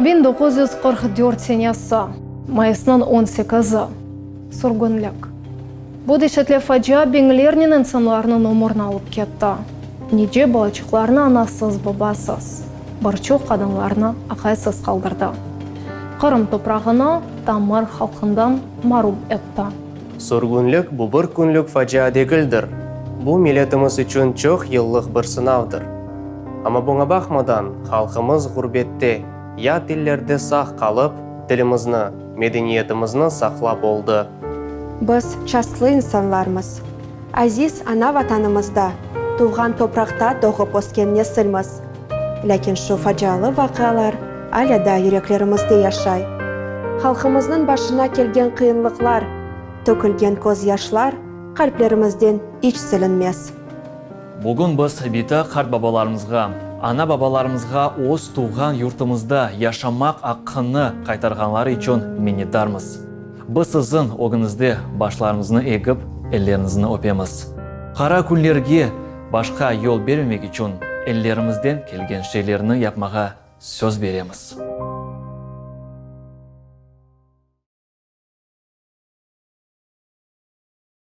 1944 senesi, mayısnıñ on sekizi, sürgünlik. Bu deşetli facia biñlernen insanlarnıñ ömürini alıp ketti, nice balaçıqlarnı anasız-babasız, bir çoq qadınlarnı aqaysız qaldırdı, Qırım toprağını tamır halqından marum etti. Sürgünlik bu bir künlük facia degildir, bu milletimiz içün çoq yıllıq bir sınavdır. Amma buña baqmadan, halqımız ğurbette, yat illerde sağ qalıp, tilimizni, medeniyetimizni saqlap oldı. Biz çastlı insanlarmız. Aziz ana Vatanımızda, tuvğan topraqta doğıp ösken nesilmiz. Lâkin şu facialı vaqialar alâ daa yüreklerimizde yaşay. Halqımıznıñ başına kelgen qıyınlıqlar, tökülgen közyaşlar qalplerimizden iç silinmez. Bugün biz bita qartbabalarımızğa, ana-babalarımızğa öz tuvğan yurtumızda yaşamaq aqqını qaytarğanları içün minnetdarmız. Biz siziñ ögüñizde başlarımıznı egip, elleriñizni öpemiz. Qara künlerge başqa yol bermemek içün ellerimizden kelgen şeylerni yapmağa söz beremiz.